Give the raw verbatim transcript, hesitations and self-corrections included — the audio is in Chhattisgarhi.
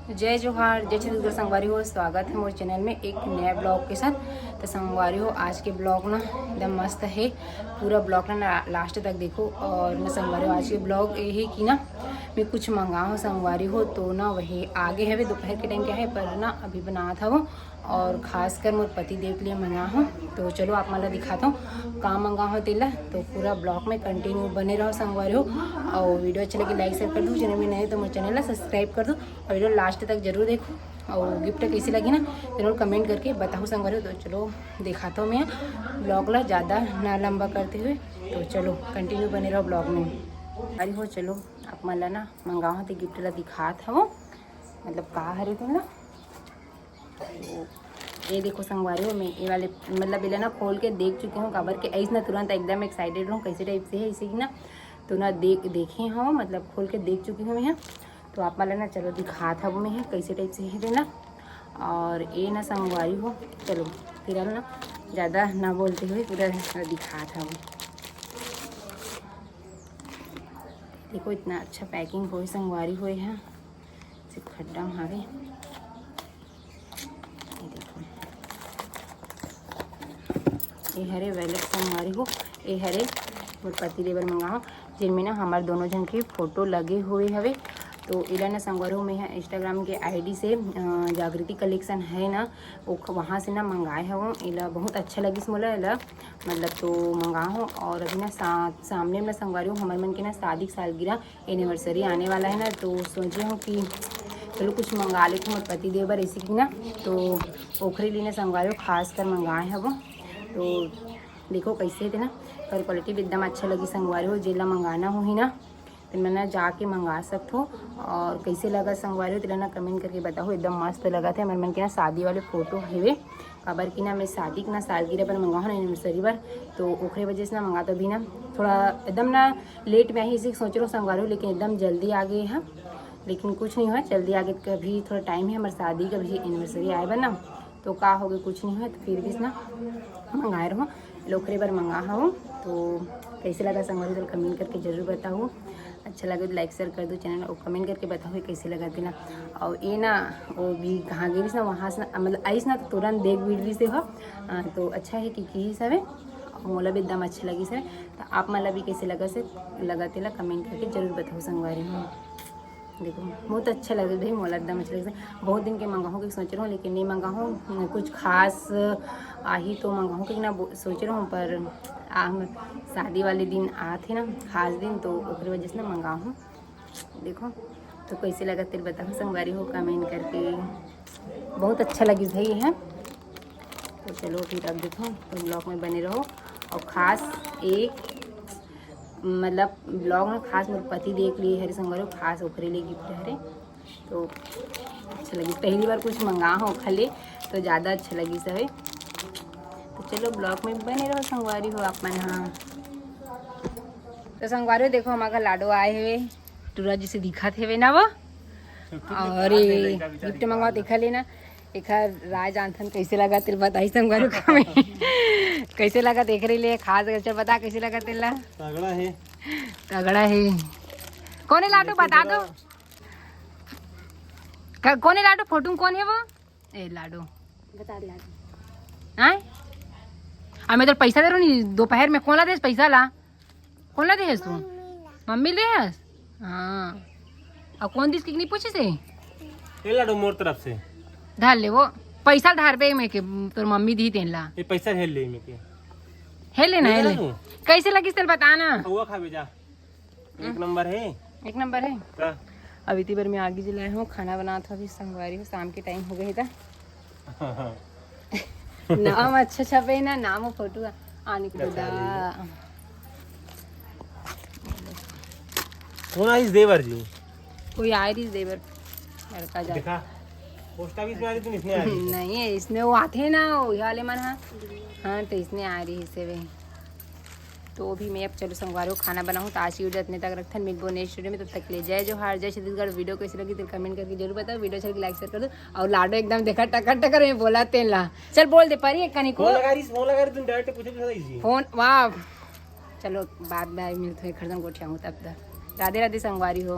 जय जोहार, जय छत्तीसगढ़ संगवारी हो, स्वागत है मोर चैनल में एक नया ब्लॉग के साथ। तो संगवारी हो, आज के ब्लॉग ना एकदम मस्त है, पूरा ब्लॉग ना लास्ट तक देखो और ना संगवारी हो, आज के ब्लॉग ये है कि ना मैं कुछ मंगाहूँ संगवारी हो, तो ना वही आगे हवे दोपहर के टाइम क्या है, पर ना अभी बनात हवो और खासकर मोर पति देव के लिए मंगाहूँ। तो चलो आप मन ला दिखाता हूँ का मंगाहूँ तेला, तो पूरा ब्लॉग में कंटिन्यू बने रहो संगवारी हो। और वीडियो अच्छा लगे लाइक शेयर कर दो, चैनल में नए तो मोर चैनल ला सब्सक्राइब कर दो और वीडियो लास्ट तक जरूर देखो। और गिफ्ट कैसे लगी ना जरूर कमेंट करके बताओ संगवारी हो। तो चलो दिखाता हूँ मैं ब्लॉग ला ज़्यादा ना लंबा करते हुए, तो चलो कंटिन्यू बने रहो ब्लॉग में। अरे हो चलो आप मन ला ना मंगाहूँ ते गिफ्ट ला दिखात हवो, मतलब का हरे तेन ला। तो ये देखो संगवारी हो, मैं ये वाले मतलब एला ना खोल के देख चुकी हूँ, काबर के ऐस ना तुरंत एकदम एक्साइटेड रहूँ कैसे टाइप से है इसे ना, तो ना देख देखे हूँ, मतलब खोल के देख चुकी हूँ मैं। तो आप मन ला ना चलो दिखात हवो मैं कैसे टाइप से है तेन ला। और ये ना संगवारी हो, चलो फिलहाल ना ज़्यादा ना बोलते हुए पूरा दिखात हवो। देखो इतना अच्छा पैकिंग होए संगवारी होए है, सिर्फ खड्डा में हावे। ये देखो, ये हरे वैलेट संगवारी हो, ये हरे मोर पति देव बर मंगाहूँ, जिनमें ना हमार दोनों झन के फोटो लगे हुए हवे। तो एला ना संगवारी हो, मैं इंस्टाग्राम के आईडी से, अ, जागृति कलेक्शन है ना, वो ख-, वहाँ से ना मंगाए हवो। एला बहुत अच्छा लगिस मोला, एला मतलब तो मंगाहूँ। और अभी ना सा-, सामने में संगवारी हो, हमर मन के ना शादी के सालगिरह एनिवर्सरी आने वाला है ना, तो सोचे हूँ कि चलो कुछ मंगा लेते हैं मोर पति देव बर, ऐसे कि ना, तो ओखरे लिए ना संगवारी हो खास कर मंगाए हवो। तो देखो कैसे हे ना, और क्वालिटी भी एकदम अच्छा लगी संगवारी हो, जेला मंगाना होही ना तो मैं ना जाके मंगा सकत हो। और कैसे लगा संगवारी हो तेला ना कमेंट करके बताओ, एकदम मस्त लगा थे। हमर मन के ना शादी वाले फोटो हेवे, काबर कि ना मैं शादी के ना सालगिरह पर मंगाहूँ ना एनिवर्सरी बर, तो ओखरे वजह से ना मंगा तो अभी ना थोड़ा एकदम ना लेट में आही, इसी सोच रहे हो संगवारी हो, लेकिन एकदम जल्दी आ गए हैं। लेकिन कुछ नहीं हुआ, जल्दी आ गए, अभी थोड़ा टाइम है हमारे शादी का, अभी एनिवर्सरी आए बर ना, तो का हो गए कुछ नहीं हुआ, तो फिर भी ना मंगाए रहो, ओखरे बर मंगा हूँ। तो कैसे लगा संगवारी हो कमेंट करके जरूर बताओ, अच्छा लगे तो लाइक शेयर कर दो चैनल और कमेंट करके बताओ कैसे लगा तेला। और ये ना वो भी कहाँ गई ना, वहाँ से ना मतलब आइस ना तो तुरंत देख भी रही से हो। हाँ, तो अच्छा है कि की सवे, मोला भी एकदम अच्छा लगी सवे। तो आप मन ला भी कैसे लगा से लगा तेला कमेंट करके जरूर बताओ संगवारी हो। देखो बहुत अच्छा लगे भाई, मोला एकदम अच्छा लगे। बहुत दिन के मंगाहूँ के सोच रहा हूँ, लेकिन नहीं मंगाहूँ, कुछ खास आही तो मंगाहूँ कि ना बो-, सोच रहा हूँ, पर आ, हम शादी वाले दिन आथे ना खास दिन, तो ओकरे वजह से ना मंगाहूँ। देखो तो कैसे लगा तेल बताओ संगवारी हो कमेंट करके। बहुत अच्छा लगी भाई है। तो चलो फिर अब देखो तो ब्लॉग में बने रहो। और खास एक मतलब ब्लॉग में खास मोर पति देव के लिए हरे संगवारी हो, खास ओकरे लिए गिफ्ट हरे। तो अच्छा लगी, पहली बार कुछ मंगा हो खले तो ज़्यादा अच्छा लगी सवे। तो चलो ब्लॉग में बने रहो संगवारी हो आप मन। हाँ तो संगवारी हो देखो हमारा लाडो आए हुए टूरा जी से दिखत हेवे ना वो। और गिफ्ट मंगवा देखा लेना। एखर राय जानथन कैसे लगा तेल बताई संगवारी हो कमेंट। कैसे लगा देख रही ले खास करके बता कैसे लगा तेला। तगड़ा है। तगड़ा है। कौन है लाडो बता दो। क-, कौन है लाडो फोटो में कौन है वो? ए लाडो। बता दे लाडो। आय? आ मैं तो पैसा दे रहा हूँ दोपहर में कौन ला दे पैसा ला? कौन ला देहस तू? मम्मी देहस? हाँ। और कौन दिस कि नहीं पूछे से? ए लाडो मोर तरफ से। धर ले वो। पैसा धर बे में के तोर मम्मी दी तेन ला। ये पैसा हेल ले में के। हेल लेना हेल ले। कैसे लगिस तेल बता ना। हुआ खा बेजा। एक नंबर है। एक नंबर है। का? अभी ती बार मैं आगी जलाए हूँ, खाना बनात हूँ, अभी संगवारी हो शाम के टाइम हो गए था। नाम अच्छा छपे ना, नाम और फोटो आने को दा। कौन आइस देवर जी? कोई आए रही देवर लड़का जा। देखा, पोस्ट ऑफिस में आ रही तुम इसने आ रही। नहीं है इसने वो आते हैं ना वो वाले मन। हाँ हाँ तो इसने आ रही से वे। तो अभी मैं अब चलो संगवारी हो खाना बनाऊँ। तो आज की वीडियो इतने तक रखथन, मिलबो नेक्स्ट वीडियो में। तब तक के लिए जय जोहार, जय छत्तीसगढ़। वीडियो कैसे लगी तेल कमेंट करके जरूर बताओ। वीडियो अच्छा लगे लाइक शेयर कर दो। और लाडो एकदम देखा टकर टकर में बोला तेन ला। चल बोल दे पारी एक कनी को। फोन लगा रही, फोन लगा रही, तुम डायरेक्ट पूछो तो सही जी। फोन वाह। चलो बाद में मिलते हैं, खरदम गोठिया हूँ तब तक। राधे राधे संगवारी हो।